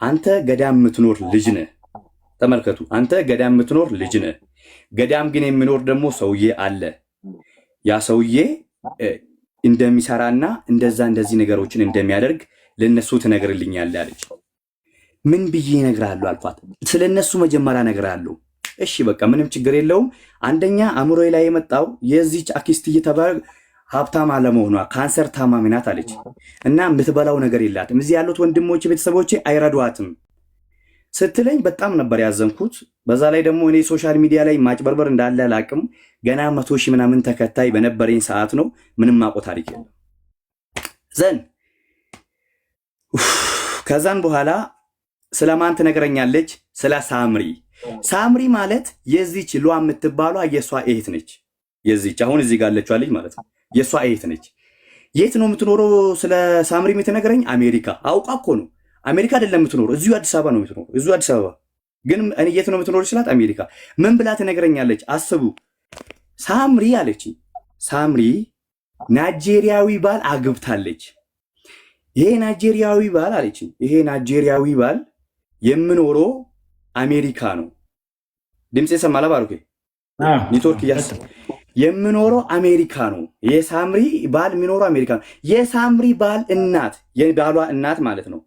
አንተ ገዳም የምትኖር ልጅ ነህ። ተመልከቱ፣ አንተ ገዳም የምትኖር ልጅ ነህ። ገዳም ግን የሚኖር ደግሞ ሰውዬ አለ። ያ ሰውዬ እንደሚሰራና እንደዛ እንደዚህ ነገሮችን እንደሚያደርግ ለነሱ ትነግርልኛለህ አለች። ምን ብዬ እነግርሃለሁ አልኳት። ስለ እነሱ መጀመሪያ እነግርሃለሁ። እሺ በቃ ምንም ችግር የለውም። አንደኛ አእምሮዬ ላይ የመጣው የዚች አክስት እየተባለ ሀብታም አለመሆኗ፣ ካንሰር ታማሚ ናት አለች እና የምትበላው ነገር የላትም። እዚህ ያሉት ወንድሞች ቤተሰቦቼ አይረዷትም ስትለኝ በጣም ነበር ያዘንኩት። በዛ ላይ ደግሞ እኔ social media ላይ ማጭበርበር እንዳለ አላቅም። ገና 100,000 ምናምን ተከታይ በነበረኝ ሰዓት ነው። ምንም ማቆ ታሪክ የለም። then ከዛን በኋላ ስለማን ትነግረኛለች? ስለ ሳምሪ። ሳምሪ ማለት የዚች ሏ የምትባሏ የእሷ እህት ነች። የዚች አሁን እዚህ ጋር ያለችዋ ልጅ ማለት ነው። የእሷ እህት ነች። የት ነው የምትኖረው? ስለ ሳምሪ የምትነግረኝ አሜሪካ። አውቃ እኮ ነው። አሜሪካ አይደለም የምትኖረው፣ እዚሁ አዲስ አበባ ነው የምትኖረው። እዚሁ አዲስ አበባ ግን እኔ የት ነው የምትኖረው ስላት አሜሪካ። ምን ብላ ትነግረኛለች? አስቡ። ሳምሪ አለች። ሳምሪ ናይጄሪያዊ ባል አግብታለች። ይሄ ናይጄሪያዊ ባል አለች። ይሄ ናይጄሪያዊ ባል የምኖረው አሜሪካ ነው። ድምፅ ይሰማል? ባሩኬ ኔትወርክ እያስ የምኖረው አሜሪካ ነው። የሳምሪ ባል የሚኖረው አሜሪካ ነው። የሳምሪ ባል እናት፣ የባሏ እናት ማለት ነው፣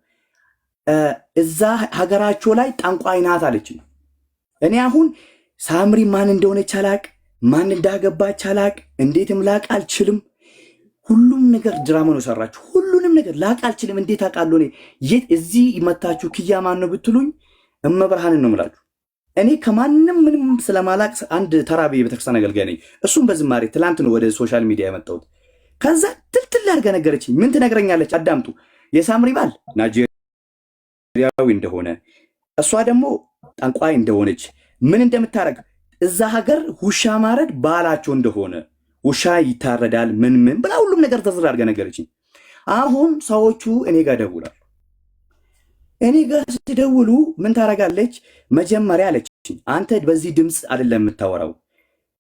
እዛ ሀገራቸው ላይ ጠንቋይ ናት አለች። እኔ አሁን ሳምሪ ማን እንደሆነች አላቅ፣ ማን እንዳገባች አላቅ፣ እንዴትም ላቅ አልችልም። ሁሉም ነገር ድራማ ነው የሰራችሁ። ሁሉንም ነገር ላቅ አልችልም። እንዴት አውቃለሁ እኔ? የት እዚህ መታችሁ ክያ ማን ነው ብትሉኝ እመብርሃንን ነው የምላችሁ። እኔ ከማንም ምንም ስለማላቅ አንድ ተራ የቤተክርስቲያን አገልጋይ ነኝ። እሱም በዝማሬ ትላንት ነው ወደ social media የመጣሁት። ከዛ ትልትል አድርጋ ነገረችኝ። ምን ትነግረኛለች? አዳምጡ። የሳምሪ ባል ናይጄሪያዊ እንደሆነ፣ እሷ ደግሞ ጠንቋይ እንደሆነች፣ ምን እንደምታደርግ፣ እዛ ሀገር ውሻ ማረድ ባላቸው እንደሆነ፣ ውሻ ይታረዳል ምን ምን ብላ ሁሉም ነገር ዝርዝር አድርጋ ነገረችኝ። አሁን ሰዎቹ እኔ ጋር ደውላሉ። እኔ ጋር ሲደውሉ ምን ታደርጋለች? መጀመሪያ አለችኝ፣ አንተ በዚህ ድምፅ አይደለም የምታወራው።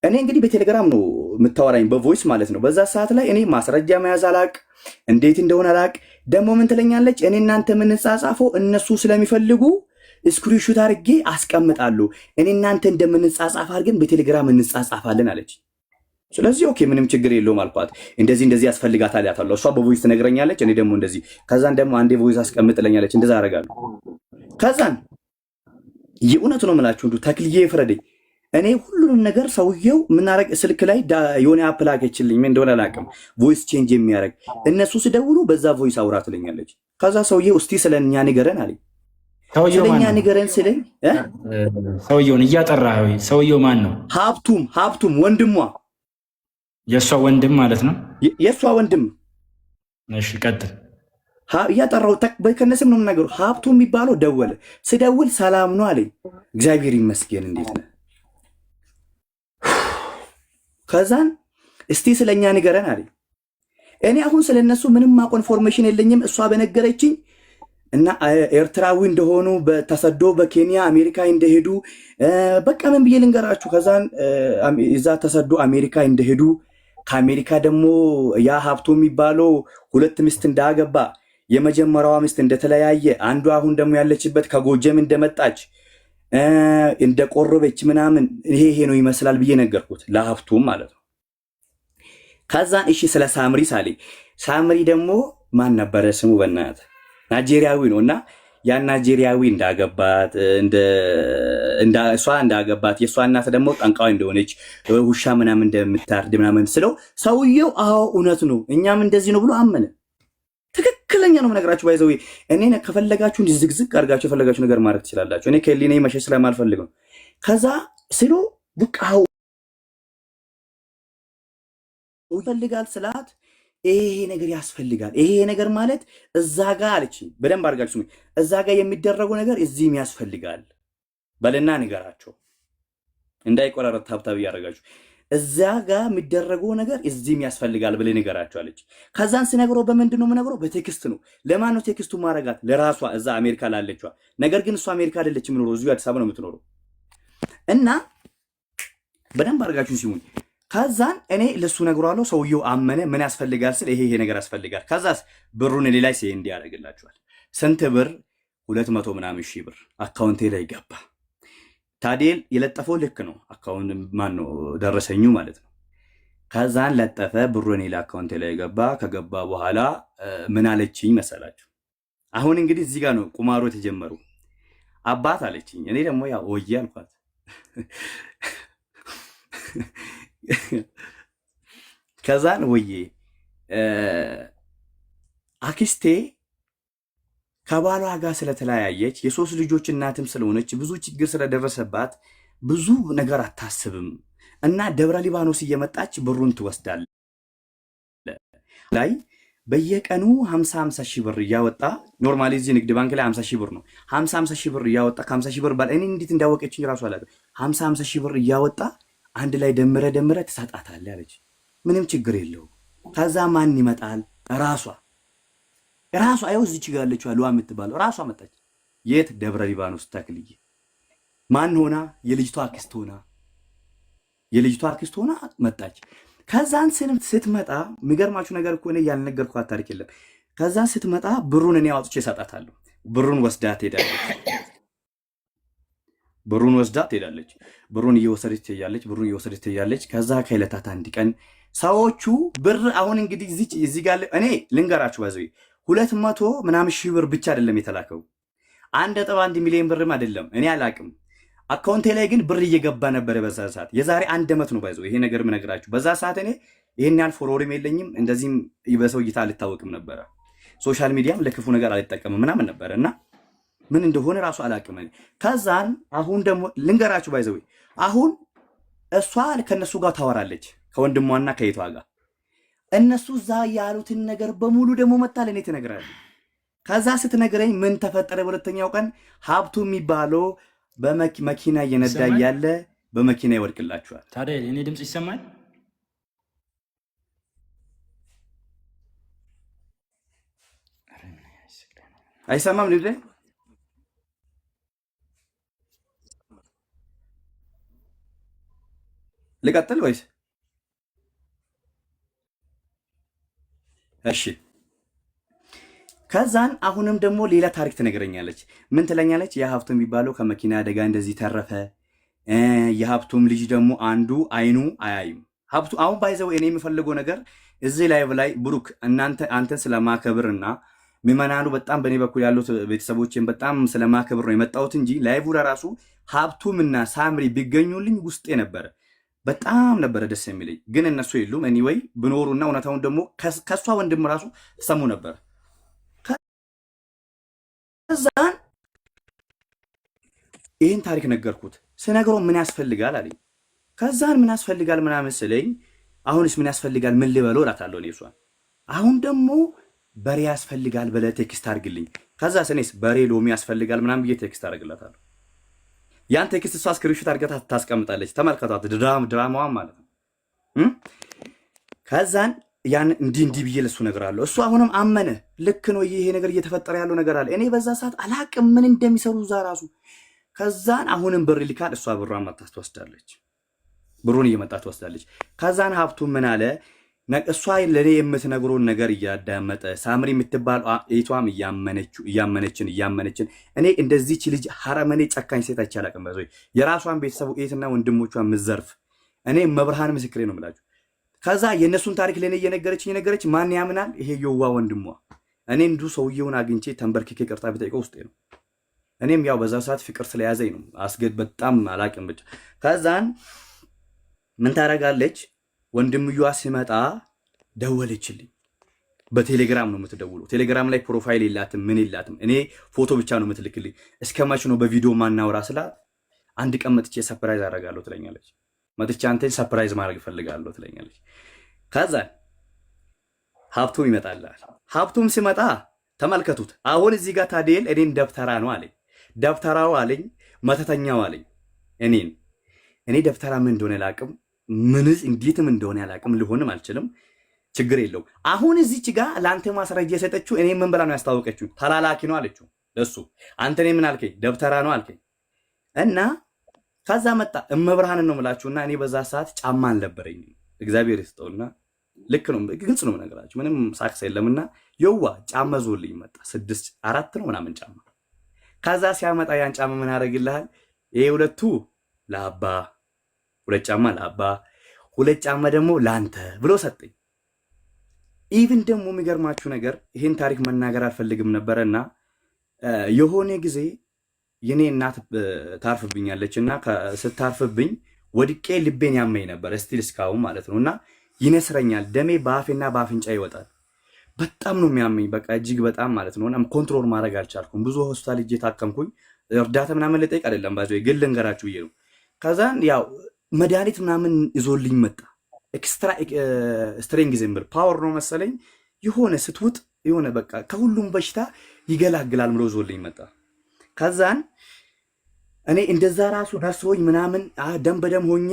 እኔ እንግዲህ በቴሌግራም ነው የምታወራኝ፣ በ voice ማለት ነው። በዛ ሰዓት ላይ እኔ ማስረጃ መያዝ አላቅ፣ እንዴት እንደሆነ አላቅ። ደግሞ ምን ትለኛለች? እኔ እናንተ የምንጻጻፈው እነሱ ስለሚፈልጉ screenshot አድርጌ አስቀምጣለሁ። እኔ እናንተ እንደምንጻጻፍ አድርገን በቴሌግራም እንጻጻፋለን አለች። ስለዚህ okay ምንም ችግር የለውም አልኳት። እንደዚህ እንደዚህ ያስፈልጋታል እላታለሁ። እሷ በ voice ትነግረኛለች፣ እኔ ደግሞ እንደዚህ። ከዛን ደግሞ አንዴ voice አስቀምጥለኛለች፣ እንደዛ አደርጋለሁ። ከዛን የእውነቱ ነው የምላችሁ፣ እንዱ ተክልዬ ፍረደኝ። እኔ ሁሉንም ነገር ሰውየው የምናረግ ስልክ ላይ የሆነ app ላከችልኝ፣ ምን እንደሆነ አላውቅም። voice change የሚያደርግ፣ እነሱ ሲደውሉ በዛ voice አውራ ትለኛለች። ከዛ ሰውዬው እስቲ ስለኛ ንገረን አለኝ። ሰውየው ማን ስለኛ ነው? ንገረን ስለኝ ሰውየውን እያጠራ፣ ሰውየው ማን ነው? ሀብቱም፣ ሀብቱም ወንድሟ። የእሷ ወንድም ማለት ነው። የእሷ ወንድም። እሺ ቀጥል። እያጠራው ከነስም ነው የምናገረው። ሀብቱ የሚባለው ደወለ። ስደውል ሰላም ነው አለኝ። እግዚአብሔር ይመስገን እንዴት ነህ? ከዛን እስቲ ስለኛ ንገረን አለኝ። እኔ አሁን ስለነሱ ምንም ማውቀው information የለኝም። እሷ በነገረችኝ እና ኤርትራዊ እንደሆኑ፣ ተሰዶ በኬንያ አሜሪካ እንደሄዱ፣ በቃ ምን ብዬ ልንገራችሁ። ከዛን እዛ ተሰዶ አሜሪካ እንደሄዱ፣ ከአሜሪካ ደግሞ ያ ሀብቱ የሚባለው ሁለት ሚስት እንዳገባ፣ የመጀመሪያዋ ሚስት እንደተለያየ፣ አንዷ አሁን ደግሞ ያለችበት ከጎጀም እንደመጣች፣ እንደቆረበች ምናምን ይሄ ይሄ ነው ይመስላል ብዬ ነገርኩት ለሀብቱም ማለት ነው። ከዛን እሺ ስለ ሳምሪ ሳለኝ፣ ሳምሪ ደግሞ ማን ነበረ ስሙ? በእናትህ ናይጄሪያዊ ነው እና ያን ናይጄሪያዊ እንዳገባት፣ እሷ እንዳገባት፣ የእሷ እናት ደግሞ ጠንቋይ እንደሆነች፣ ውሻ ምናምን እንደምታርድ ምናምን ስለው ሰውየው አዎ እውነት ነው እኛም እንደዚህ ነው ብሎ አመነ። ትክክለኛ ነው የምነግራችሁ። By the way እኔ ከፈለጋችሁ እንዲህ ዝግዝግ አድርጋችሁ የፈለጋችሁ ነገር ማድረግ ትችላላችሁ። እኔ ከህሊናዬ መሸሽ ስለማልፈልግ ነው። ከዛ ስሎ በቃ አዎ ይፈልጋል ስላት ይሄ ነገር ያስፈልጋል። ይሄ ነገር ማለት እዛ ጋ አለች። በደንብ አድርጋችሁ ስሙኝ። እዛ ጋ የሚደረገው ነገር እዚህም ያስፈልጋል በልና ንገራቸው፣ እንዳይቆራረጥ tap tap እያደረጋችሁ። እዛ ጋ የሚደረገው ነገር እዚህም ያስፈልጋል ብለህ ንገራቸው አለች። ከዛን ስነግረው በምንድን ነው የምነግረው? በ text ነው። ለማን ነው text ኡ ማረጋት? ለራሷ እዛ አሜሪካ ላለችዋ። ነገር ግን እሷ አሜሪካ አይደለች የምኖረው፣ እዚሁ አዲስ አበባ ነው የምትኖረው። እና በደንብ አድርጋችሁ ሲሙኝ። ከዛን እኔ ለሱ ነግሯለሁ። ሰውየው አመነ። ምን ያስፈልጋል ስል ይሄ ይሄ ነገር ያስፈልጋል። ከዛስ ብሩን እኔ ላይ send ያደርግላችኋል። ስንት ብር? 200 ምናምን ሺህ ብር አካውንቴ ላይ ገባ። ታዴል የለጠፈው ልክ ነው። አካውንት ማን ነው ደረሰኙ ማለት ነው። ከዛን ለጠፈ፣ ብሩ እኔ ለአካውንቴ ላይ ገባ። ከገባ በኋላ ምን አለችኝ መሰላችሁ? አሁን እንግዲህ እዚህ ጋር ነው ቁማሩ የተጀመሩ። አባት አለችኝ። እኔ ደግሞ ያው ወዬ አልኳት። ከዛን ወዬ አክስቴ ከባሏ ጋር ስለተለያየች የሶስት ልጆች እናትም ስለሆነች ብዙ ችግር ስለደረሰባት ብዙ ነገር አታስብም እና ደብረ ሊባኖስ እየመጣች ብሩን ትወስዳለች። ላይ በየቀኑ 50 50 ሺህ ብር እያወጣ፣ normally እዚህ ንግድ ባንክ ላይ 50 ሺህ ብር ነው። 50 50 ሺህ ብር እያወጣ፣ ከ50 ሺህ ብር ባል እኔ እንዴት እንዳወቀችኝ ራሱ አላውቅም። 50 50 ሺህ ብር እያወጣ አንድ ላይ ደምረ ደምረ ትሰጣታለህ አለች። ምንም ችግር የለውም። ከዛ ማን ይመጣል? ራሷ ራሷ አይው እዚች ጋር ያለችው ሉዋ የምትባለው ራሷ መጣች። የት? ደብረ ሊባኖስ ተክልዬ። ማን ሆና? የልጅቷ አክስት ሆና፣ የልጅቷ አክስት ሆና መጣች። ከዛን ስትመጣ የሚገርማችሁ ነገር እኮ እኔ ያልነገርኳት ታሪክ የለም። ከዛ ስትመጣ ብሩን እኔ አውጥቼ እሰጣታለሁ። ብሩን ወስዳ ትሄዳለች። ብሩን ወስዳ ትሄዳለች። ብሩን እየወሰደች ትሄዳለች። ብሩን እየወሰደች ትሄዳለች። ከዛ ከዕለታት አንድ ቀን ሰዎቹ ብር አሁን እንግዲህ እዚህ ጋር እኔ ልንገራችሁ ባዘ 200 ምናምን ሺህ ብር ብቻ አይደለም የተላከው፣ 1.1 ሚሊዮን ብርም አይደለም። እኔ አላቅም። አካውንቴ ላይ ግን ብር እየገባ ነበረ በዛ ሰዓት። የዛሬ አንድ ዓመት ነው ባይዘው ይሄ ነገር የምነግራችሁ። በዛ ሰዓት እኔ ይሄን ያህል follower ም የለኝም፣ እንደዚህም በሰው እይታ አልታወቅም ነበረ። social media ም ለክፉ ነገር አልጠቀምም ምናምን ነበረ እና ምን እንደሆነ ራሱ አላቅም። ከዛን አሁን ደግሞ ልንገራችሁ by the way፣ አሁን እሷ ከነሱ ጋር ታወራለች ከወንድሟና ከየቷ ጋር። እነሱ እዛ ያሉትን ነገር በሙሉ ደግሞ መታ ለእኔ ትነግራለች። ከዛ ስትነግረኝ ምን ተፈጠረ? በሁለተኛው ቀን ሀብቱ የሚባለው በመኪና እየነዳ ይሰማል? እያለ በመኪና ይወድቅላችኋል። ታዲያ የኔ ድምፅ ይሰማል? አይሰማም? ልብዜ ልቀጥል ወይስ? እሺ። ከዛን አሁንም ደግሞ ሌላ ታሪክ ትነግረኛለች። ምን ትለኛለች? የሀብቱ የሚባለው ከመኪና አደጋ እንደዚህ ተረፈ። የሀብቱም ልጅ ደግሞ አንዱ አይኑ አያይም። ሀብቱ አሁን by the way እኔ የምፈልገው ነገር እዚህ live ላይ ብሩክ እናንተ አንተን ስለማከብርና ምዕመናኑ በጣም በእኔ በኩል ያሉት ቤተሰቦችን በጣም ስለማከብር ነው የመጣሁት እንጂ live ለራሱ ሀብቱምና ሳምሪ ቢገኙልኝ ውስጤ ነበረ። በጣም ነበረ ደስ የሚለኝ፣ ግን እነሱ የሉም። anyway ብኖሩና እውነታውን ደግሞ ከእሷ ወንድም ራሱ ሰሙ ነበር። ከዛን ይህን ታሪክ ነገርኩት። ስነግረው ምን ያስፈልጋል አለኝ። ከዛን ምን ያስፈልጋል ምናምን ስለኝ አሁንስ ምን ያስፈልጋል ምን ልበለው እላታለሁ እኔ እሷን። አሁን ደግሞ በሬ ያስፈልጋል ብለህ text አድርግልኝ። ከዛ እኔስ በሬ ሎሚ ያስፈልጋል ምናምን ብዬ text አደርግላታለሁ። ያን text እሷ screenshot አድርጋ ታስቀምጣለች። ተመልከቷት፣ ድራማዋን ማለት ነው። ከዛን ያን እንዲህ እንዲህ ብዬ ለሱ እነግራለሁ። እሱ አሁንም አመነ። ልክ ነው፣ ይሄ ነገር እየተፈጠረ ያለው ነገር አለ። እኔ በዛ ሰዓት አላቅም ምን እንደሚሰሩ እዛ ራሱ። ከዛን አሁንም ብር ይልካል። እሷ ብሯን መጣ ትወስዳለች። ብሩን እየመጣ ትወስዳለች። ከዛን ሀብቱ ምን አለ? እሷ ለእኔ የምትነግረውን ነገር እያዳመጠ ሳምሪ የምትባል እህቷም እያመነችን እያመነችን፣ እኔ እንደዚች ልጅ ሀረመኔ ጨካኝ ሴት አይቼ አላቅም። በ የራሷን ቤተሰቡ እህትና ወንድሞቿን ምዘርፍ፣ እኔ መብርሃን ምስክሬ ነው የምላችሁ። ከዛ የእነሱን ታሪክ ለእኔ እየነገረች እየነገረች ማን ያምናል? ይሄ የዋ ወንድሟ። እኔ እንዱ ሰውየውን አግኝቼ ተንበርክኬ ይቅርታ ብጠይቀው ውስጤ ነው። እኔም ያው በዛ ሰዓት ፍቅር ስለያዘኝ ነው አስገድ በጣም አላቅም ብቻ። ከዛን ምን ታደርጋለች? ወንድምየዋ ሲመጣ ደወለችልኝ። በቴሌግራም ነው የምትደውለው። ቴሌግራም ላይ profile የላትም ምን የላትም። እኔ ፎቶ ብቻ ነው የምትልክልኝ። እስከ መች ነው በቪዲዮ ማናወራ ስላት አንድ ቀን መጥቼ surprise አደርጋለሁ ትለኛለች። መጥቼ አንተን surprise ማድረግ እፈልጋለሁ ትለኛለች። ከዛ ሀብቱም ይመጣልሃል። ሀብቱም ሲመጣ ተመልከቱት። አሁን እዚህ ጋር ታዲኤል እኔን ደብተራ ነው አለኝ። ደብተራው አለኝ፣ መተተኛው አለኝ እኔን። እኔ ደብተራ ምን እንደሆነ አላቅም፣ ምንስ እንዴትም እንደሆነ አላቅም፣ ልሆንም አልችልም። ችግር የለውም። አሁን እዚች ጋር ለአንተ ማስረጃ የሰጠችው እኔ ምን ብላ ነው ያስታወቀችው? ተላላኪ ነው አለችው ለሱ። አንተ እኔ ምን አልከኝ? ደብተራ ነው አልከኝ። እና ከዛ መጣ እመብርሃንን ነው የምላችሁና እኔ በዛ ሰዓት ጫማ አልነበረኝም። እግዚአብሔር ይስጠውና ልክ ነው፣ ግልጽ ነው የምነግራችሁ። ምንም ሳክስ የለምና የዋ ጫማ ዞልኝ መጣ። 6 4 ነው ምናምን ጫማ። ከዛ ሲያመጣ ያን ጫማ ምን ያደርግልሃል? ይሄ ሁለቱ ለአባ፣ ሁለት ጫማ ለአባ፣ ሁለት ጫማ ደግሞ ለአንተ ብሎ ሰጠኝ። Even ደግሞ የሚገርማችሁ ነገር ይሄን ታሪክ መናገር አልፈልግም ነበረና የሆነ ጊዜ የኔ እናት ታርፍብኛለች እና ስታርፍብኝ ወድቄ ልቤን ያመኝ ነበር፣ still እስካሁን ማለት ነው። እና ይነስረኛል፣ ደሜ በአፌና በአፍንጫ ይወጣል። በጣም ነው የሚያመኝ፣ በቃ እጅግ በጣም ማለት ነው። እና control ማድረግ አልቻልኩም። ብዙ ሆስፒታል ሄጄ ታከምኩኝ። እርዳታ ምናምን ልጠይቅ አይደለም፣ by the way ግን ልንገራችሁ ብዬ ነው። ከዛን ያው መድኃኒት ምናምን ይዞልኝ መጣ። Extra strength የሚል power ነው መሰለኝ፣ የሆነ ስትውጥ የሆነ በቃ ከሁሉም በሽታ ይገላግላል ብሎ ይዞልኝ መጣ። ከዛን እኔ እንደዛ ራሱ ነስሮኝ ምናምን ደም በደም ሆኜ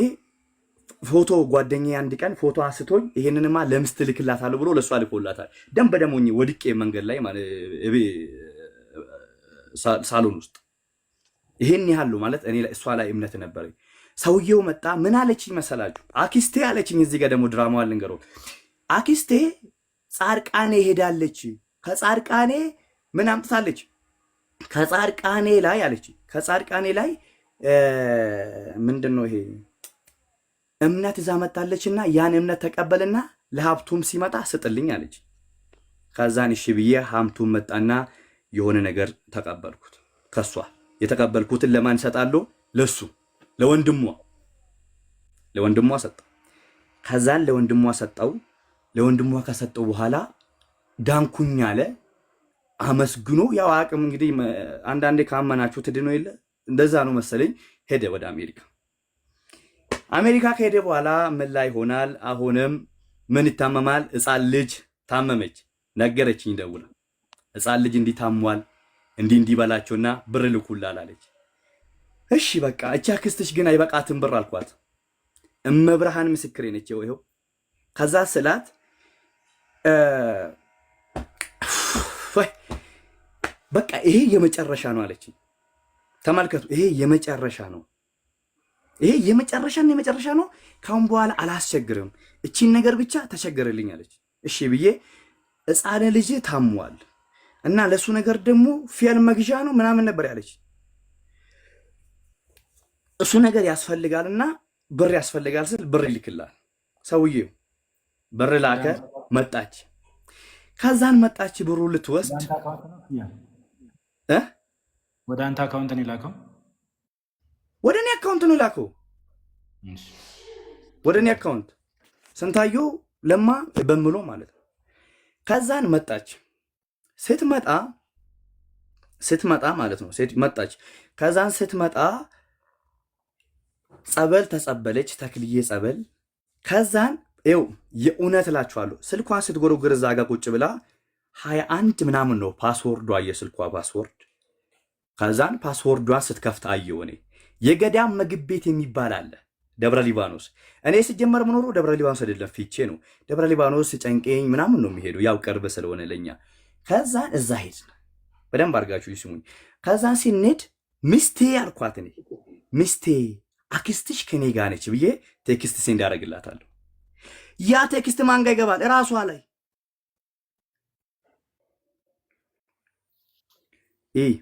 ፎቶ ጓደኛዬ አንድ ቀን ፎቶ አንስቶኝ ይሄንንማ ለሚስት ልክላታለሁ ብሎ ለእሷ ልኮላታል። ደም በደም ሆኜ ወድቄ መንገድ ላይ ማለት ሳሎን ውስጥ ይሄን ያህል ማለት እኔ እሷ ላይ እምነት ነበረኝ። ሰውየው መጣ። ምን አለችኝ መሰላችሁ? አክስቴ አለችኝ። እዚህ ጋር ደግሞ ድራማዋን ልንገረው። አክስቴ ጻድቃኔ ሄዳለች። ከጻድቃኔ ምን አምጥታለች? ከጻድቃኔ ላይ አለች። ከጻድቃኔ ላይ ምንድን ነው ይሄ እምነት እዛ መጣለችና ያን እምነት ተቀበልና ለሀብቱም ሲመጣ ስጥልኝ አለች። ከዛን እሺ ብዬ ሀብቱም መጣና የሆነ ነገር ተቀበልኩት። ከሷ የተቀበልኩትን ለማን እሰጣለሁ? ለሱ ለወንድሟ ለወንድሟ ሰጠው። ከዛን ለወንድሟ ሰጠው። ለወንድሟ ከሰጠው በኋላ ዳንኩኝ አለ። አመስግኖ ያው አቅም እንግዲህ አንዳንዴ ካመናችሁ ትድኖ የለ እንደዛ ነው መሰለኝ። ሄደ ወደ አሜሪካ። አሜሪካ ከሄደ በኋላ ምን ላይ ይሆናል? አሁንም ምን ይታመማል? ሕፃን ልጅ ታመመች። ነገረችኝ ደውላ፣ ሕፃን ልጅ እንዲህ ታሟል፣ እንዲህ እንዲህ በላቸውና ብር ልኩላል አለች። እሺ በቃ እቻ አክስትሽ ግን አይበቃትም ብር አልኳት። እመብርሃን ምስክሬ ነች። ይኸው ከዛ ስላት በቃ ይሄ የመጨረሻ ነው አለችኝ። ተመልከቱ፣ ይሄ የመጨረሻ ነው፣ ይሄ የመጨረሻ የመጨረሻ ነው። ካሁን በኋላ አላስቸግርም፣ እቺን ነገር ብቻ ተቸገረልኝ አለች። እሺ ብዬ ሕፃን ልጅ ታሟል እና ለሱ ነገር ደግሞ ፊያል መግዣ ነው ምናምን ነበር ያለች። እሱ ነገር ያስፈልጋልና ብር ያስፈልጋል ስል ብር ይልክላል ሰውዬው። ብር ላከ፣ መጣች። ከዛን መጣች ብሩ ልትወስድ ወደ አንተ account ነው የላከው። ወደ እኔ account ነው የላከው። ወደ እኔ account ስንታየው ለማ በምሎ ማለት ነው። ከዛን መጣች። ስትመጣ ስትመጣ ማለት ነው መጣች። ከዛን ስትመጣ ጸበል ተጸበለች፣ ተክልዬ ጸበል። ከዛን ይኸው የእውነት እላችኋለሁ ስልኳን ስትጎረጉር እዛ ጋር ቁጭ ብላ 21 ምናምን ነው password ዷ፣ የስልኳ password። ከዛን password ዷን ስትከፍት አየሁ እኔ። የገዳም ምግብ ቤት የሚባል አለ ደብረ ሊባኖስ። እኔ ስጀመር ምኖረው ደብረ ሊባኖስ አይደለም ፊቼ ነው። ደብረ ሊባኖስ ጨንቄኝ ምናምን ነው የሚሄዱ ያው ቅርብ ስለሆነ ለኛ። ከዛን እዛ ሄድን። በደንብ አድርጋችሁ ይስሙኝ። ከዛን ሲንሄድ ሚስቴ አልኳት እኔ ሚስቴ አክስትሽ ከኔ ጋር ነች ብዬ text send ያደርግላታለሁ። ያ text ማን ጋር ይገባል? እራሷ ላይ። ይህ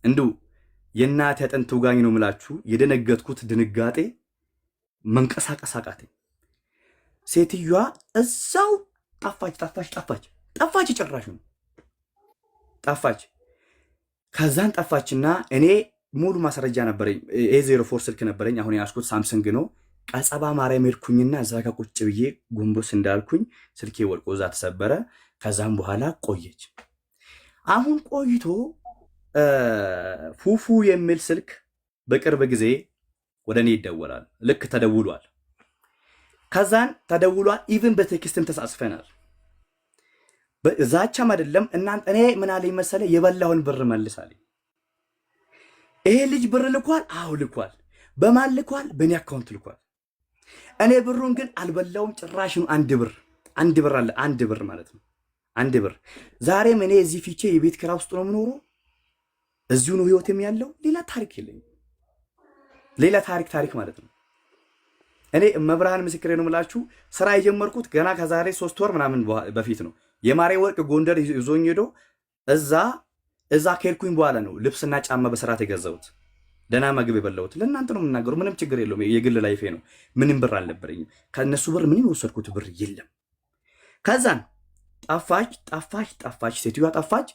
እንዲሁ የእናቴ አጥንት ውጋኝ ነው የምላችሁ። የደነገጥኩት ድንጋጤ መንቀሳቀስ አቃተኝ። ሴትዮዋ እዛው ጠፋች፣ ጠፋች፣ ጠፋች፣ ጠፋች፣ ጭራሽ ነው ጠፋች። ከዛን ጠፋችና እኔ ሙሉ ማስረጃ ነበረኝ። A04 ስልክ ነበረኝ። አሁን የያዝኩት ሳምሰንግ ነው። ቀጸባ ማርያም ሄድኩኝና እዛ ጋር ቁጭ ብዬ ጎንበስ እንዳልኩኝ ስልኬ ወድቆ እዛ ተሰበረ። ከዛም በኋላ ቆየች። አሁን ቆይቶ ፉፉ የሚል ስልክ በቅርብ ጊዜ ወደ እኔ ይደወላል። ልክ ተደውሏል። ከዛን ተደውሏል። Even በ text ም ተጻጽፈናል። ዛቻም አይደለም። እናንተ እኔ ምን አለኝ መሰለ፣ የበላውን ብር መልስ አለኝ። ይሄ ልጅ ብር ልኳል። አዎ ልኳል። በማን ልኳል? በእኔ account ልኳል። እኔ ብሩን ግን አልበላውም ጭራሽ ነው። አንድ ብር አንድ ብር አለ አንድ ብር ማለት ነው አንድ ብር። ዛሬም እኔ እዚህ ፊቼ የቤት ኪራይ ውስጥ ነው የምኖረው። እዚሁ ነው ህይወቴም ያለው። ሌላ ታሪክ የለኝም። ሌላ ታሪክ ታሪክ ማለት ነው። እኔ መብርሃን ምስክሬ ነው የምላችሁ። ስራ የጀመርኩት ገና ከዛሬ 3 ወር ምናምን በፊት ነው። የማሬ ወርቅ ጎንደር ይዞኝ ሄዶ እዛ እዛ ከሄድኩኝ በኋላ ነው ልብስና ጫማ በስርዓት የገዛሁት፣ ደህና ምግብ የበላሁት። ለእናንተ ነው የምናገረው፣ ምንም ችግር የለውም። የግል life ኤ ነው። ምንም ብር አልነበረኝም። ከእነሱ ብር ምንም የወሰድኩት ብር የለም። ከዛን ጠፋች፣ ጠፋች፣ ጠፋች። ሴትዮዋ ጠፋች።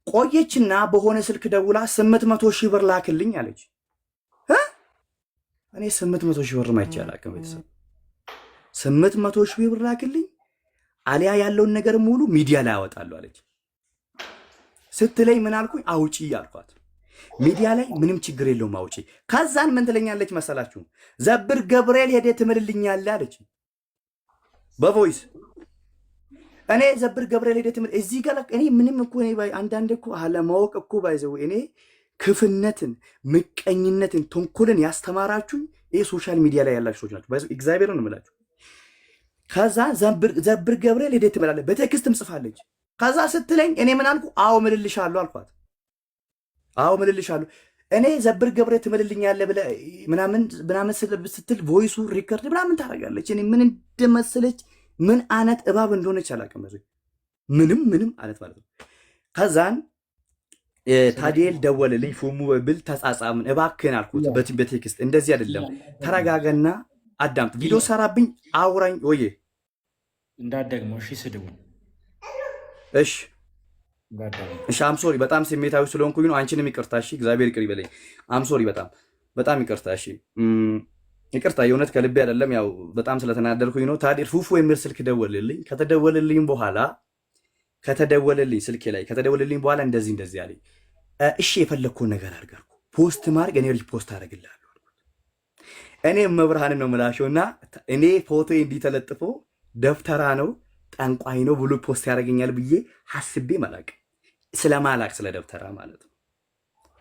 ቆየችና በሆነ ስልክ ደውላ 800,000 ብር ላክልኝ አለች። እኔ 800,000 ብር አይቼ አላውቅም። ቤተሰብ፣ 800,000 ብር ላክልኝ አሊያ ያለውን ነገር ሙሉ ሚዲያ ላይ አወጣለሁ አለች። ስትለኝ ምን አልኩኝ? አውጪ አልኳት። ሚዲያ ላይ ምንም ችግር የለውም አውጪ። ከዛን ምን ትለኛለች መሰላችሁ? ዘብር ገብርኤል ሄደህ ትምልልኛለህ አለች በ voice። እኔ ዘብር ገብርኤል ሄደህ ትምል እዚህ ጋር እኔ ምንም እኮ እኔ አንዳንድ እኮ አለማወቅ እኮ by the way እኔ ክፍነትን፣ ምቀኝነትን፣ ተንኮልን ያስተማራችሁኝ ይህ social media ላይ ያላችሁ ሰዎች ናቸው። By the way እግዚአብሔርን ነው የምላችሁ። ከዛ ዘብር ገብርኤል ሄደህ ትምላለህ፣ በ text ም ጽፋለች። ከዛ ስትለኝ እኔ ምን አልኩ? አዎ ምልልሻለሁ አልኳት። አዎ ምልልሻለሁ። እኔ ዘብር ገብርኤል ትምልልኛለህ ብለህ ምናምን ምናምን ስትል voice ኡ record ምናምን ታደርጋለች። እኔ ምን እንደመሰለች ምን አይነት እባብ እንደሆነች አላውቅም። ምንም ምንም አይነት ማለት ነው። ከዛን ታዲኤል ደወለልኝ። ፉሙ ብል ተጻጻምን። እባክህን አልኩት በ text እንደዚህ አይደለም፣ ተረጋጋና አዳምጥ። ቪዲዮ ሰራብኝ፣ አውራኝ ወዬ። እንዳትደግመው እሺ፣ ስድቡን። እሺ። እንዳትደግመው። እሺ፣ I'm sorry፣ በጣም ስሜታዊ ስለሆንኩኝ ነው። አንቺንም ይቅርታ እሺ፣ እግዚአብሔር ይቅር ይበለኝ። I'm sorry፣ በጣም በጣም ይቅርታ እሺ። ይቅርታ፣ የእውነት ከልቤ አይደለም፣ ያው በጣም ስለተናደድኩኝ ነው። ታዲያ ፉፉ የሚል ስልክ ደወልልኝ። ከተደወልልኝ በኋላ ከተደወለልኝ ስልኬ ላይ ከተደወለልኝ በኋላ እንደዚህ እንደዚህ አለኝ። እሺ የፈለግከውን ነገር አድርግ አልኩ። Post ማድረግ እኔ repost አደርግልሃለሁ አልኩት። እኔ መብርሃንን ነው የምላቸው እና እኔ ፎቶ እንዲህ ተለጥፎ ደብተራ ነው ጠንቋይ ነው ብሎ post ያደርገኛል ብዬ አስቤ ማላቅ ስለማላቅ ስለ ደብተራ ማለት ነው።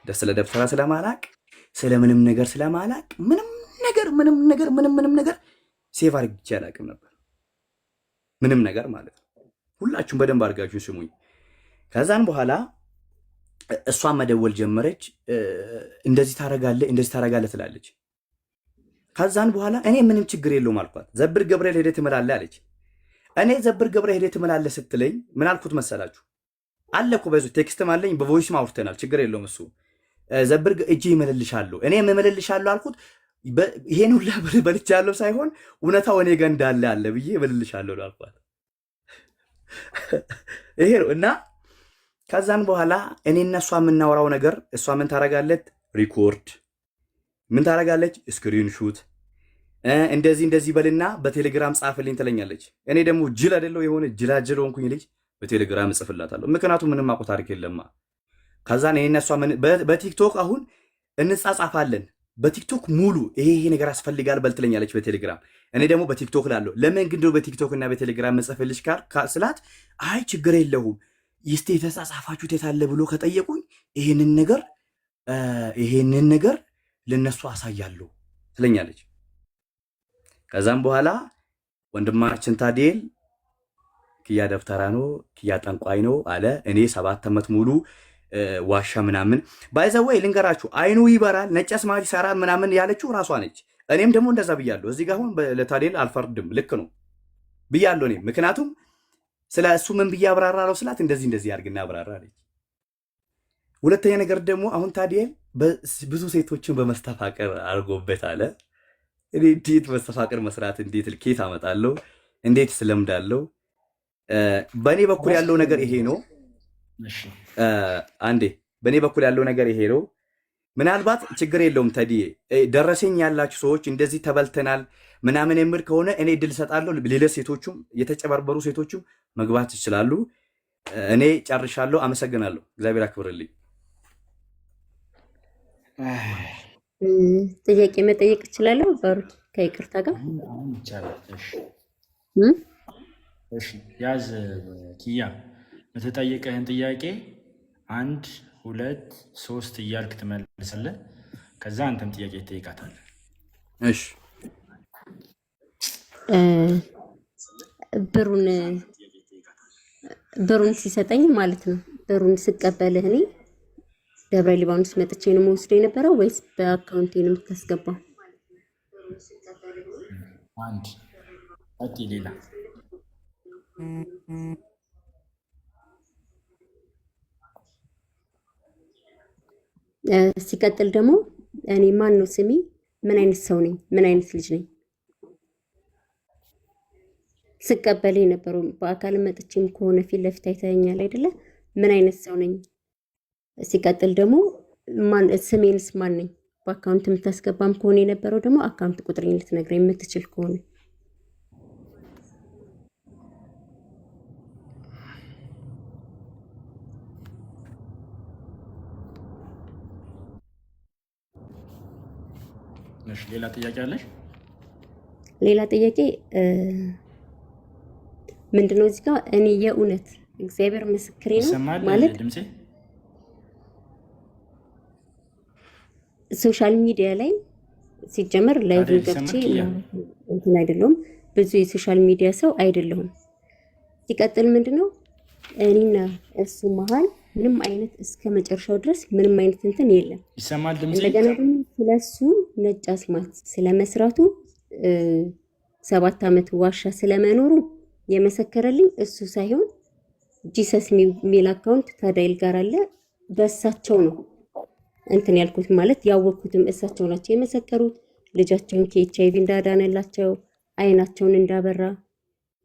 ስለ ደብተራ ስለማላቅ ስለምንም ነገር ስለማላቅ ምንም ነገር ምንም ነገር ምንም ምንም ነገር save አድርጌ አላቅም ነበር። ምንም ነገር ማለት ነው። ሁላችሁም በደንብ አድርጋችሁ ስሙኝ። ከዛን በኋላ እሷ መደወል ጀመረች። እንደዚህ ታረጋለህ፣ እንደዚህ ታረጋለህ ትላለች። ከዛን በኋላ እኔ ምንም ችግር የለውም አልኳት። ዘብር ገብርኤል ሄደህ ትምላለህ አለች። እኔ ዘብር ገብርኤል ሄደህ ትምላለህ ስትለኝ ምን አልኩት መሰላችሁ? አለ እኮ በዙ text ም አለኝ በ voice ም አውርተናል። ችግር የለውም እሱ ዘብር እጄ ይመልልሻለሁ እኔ እምልልሻለሁ አልኩት። ይሄን ሁላ ብር በልቻለሁ ሳይሆን እውነታው እኔ ጋር እንዳለ አለ ብዬ እምልልሻለሁ አልኳት። ይሄ ነው። እና ከዛን በኋላ እኔ እና እሷ የምናወራው ነገር እሷ ምን ታረጋለች? Record ምን ታረጋለች? Screenshot እንደዚህ እንደዚህ በልና በቴሌግራም ጻፍልኝ ትለኛለች። እኔ ደግሞ ጅል አይደለሁ የሆነ ጅላጅል ሆንኩኝ ልጅ በቴሌግራም እጽፍላታለሁ። ምክንያቱም ምንም አውቀው ታሪክ የለማ። ከዛን እኔ እና እሷ በቲክቶክ አሁን እንጻጻፋለን። በቲክቶክ ሙሉ ይሄ ይሄ ነገር ያስፈልጋል በል ትለኛለች በቴሌግራም። እኔ ደግሞ በቲክቶክ ላለሁ። ለምን ግን እንደው በቲክቶክ እና በቴሌግራም መጽፍልሽ ስላት አይ ችግር የለውም ይስቴ የተጻጻፋችሁት የታለ ብሎ ከጠየቁኝ ይሄንን ነገር ለነሱ አሳያለሁ ትለኛለች። ከዛም በኋላ ወንድማችን ታዲኤል ክያ ደብተራ ነው ክያ ጠንቋይ ነው አለ። እኔ 7 ዓመት ሙሉ ዋሻ ምናምን by the way ልንገራችሁ፣ አይኑ ይበራል ነጭ አስማት ይሰራል ምናምን ያለችው ራሷ ነች። እኔም ደግሞ እንደዛ ብያለሁ። እዚህ ጋር አሁን ለታዲኤል አልፈርድም፣ ልክ ነው ብያለሁ እኔም። ምክንያቱም ስለ እሱ ምን ብዬ አብራራለሁ ስላት እንደዚህ እንደዚህ አድርግና አብራራ አለች። ሁለተኛ ነገር ደግሞ አሁን ታዲኤል ብዙ ሴቶችን በመስተፋቅር አድርጎበት አለ። እኔ እንዴት መስተፋቅር መስራት እንዴት ልኬት አመጣለሁ? እንዴት ስለምዳለሁ? በእኔ በኩል ያለው ነገር ይሄ ነው። እሺ። አንዴ በእኔ በኩል ያለው ነገር ይሄ ነው። ምናልባት ችግር የለውም ተዲዬ፣ ደረሰኝ ያላችሁ ሰዎች እንደዚህ ተበልተናል ምናምን የሚል ከሆነ እኔ እድል እሰጣለሁ። ሌሎች ሴቶቹም የተጨበርበሩ ሴቶቹም መግባት ይችላሉ። እኔ ጨርሻለሁ። አመሰግናለሁ። እግዚአብሔር አክብርልኝ። ጥያቄ መጠየቅ እችላለሁ? ባሩክ ከይቅርታ ጋር። አሁን ይቻላል። እሺ። እም? እሺ፣ ያዝ ኪያ፣ የምትጠይቅህን ጥያቄ አንድ ሁለት ሶስት እያልክ ትመልሳለህ። ከዛ አንተም ጥያቄ ትጠይቃታለህ። እሺ። ብሩን ሲሰጠኝ ማለት ነው። ብሩን ስቀበልህ እኔ ደብረ ሊባኖስ መጥቼ ነው መወስደው የነበረው ወይስ በ account ኤ ነው የምታስገባው? አንድ ቀጥይ፣ ሌላ። ሲቀጥል ደግሞ እኔ ማን ነው ስሜ? ምን አይነት ሰው ነኝ? ምን አይነት ልጅ ነኝ? ስቀበል የነበረው በአካል መጥቼም ከሆነ ፊት ለፊት አይተኸኛል አይደለ? ምን አይነት ሰው ነኝ? ሲቀጥል ደግሞ ማን ስሜንስ ማን ነኝ? በ account የምታስገባም ከሆነ የነበረው ደግሞ account ቁጥሬን ልትነግረኝ የምትችል ከሆነ። እሺ፣ ሌላ ጥያቄ አለሽ? ሌላ ጥያቄ ምንድነው እዚህ ጋር እኔ የእውነት እግዚአብሔር ምስክሬ ነው። ይሰማል ማለት ድምፄ? Social media ላይ ሲጀመር live ታዲያ ገብቼ ይሰማል? ኪያ እንትን አይደለሁም፣ ብዙ የ social media ሰው አይደለሁም። ሲቀጥል ምንድነው እኔና እሱ መሀል ምንም አይነት እስከ መጨረሻው ድረስ ምንም አይነት እንትን የለም። ይሰማል ድምፄ? እንደገና ደግሞ ስለሱ ነጭ አስማት ስለመስራቱ 7 ዓመት ዋሻ ስለመኖሩ የመሰከረልኝ እሱ ሳይሆን Jesus የሚል account ከዳይል ጋር አለ። በእሳቸው ነው እንትን ያልኩት፣ ማለት ያወቅኩትም እሳቸው ናቸው የመሰከሩት። ልጃቸውን ከኤች አይቪ እንዳዳነላቸው፣ አይናቸውን እንዳበራ፣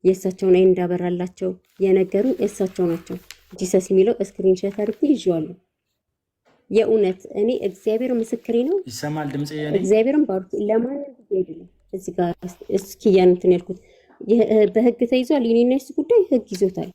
የእሳቸውን አይን እንዳበራላቸው የነገሩኝ እሳቸው ናቸው። Jesus የሚለው screenshot አድርጌ ይዤዋለሁ። የእውነት እኔ እግዚአብሔር ምስክሬ ነው። ይሰማል ድምፄ የኔ? እግዚአብሔርን ባሩክ ለማንም ብዬ አይደለም እዚህ ጋር እስኪ ያን እንትን ያልኩት። በህግ ተይዟል። የኔና የሱ ጉዳይ ህግ ይዞታል።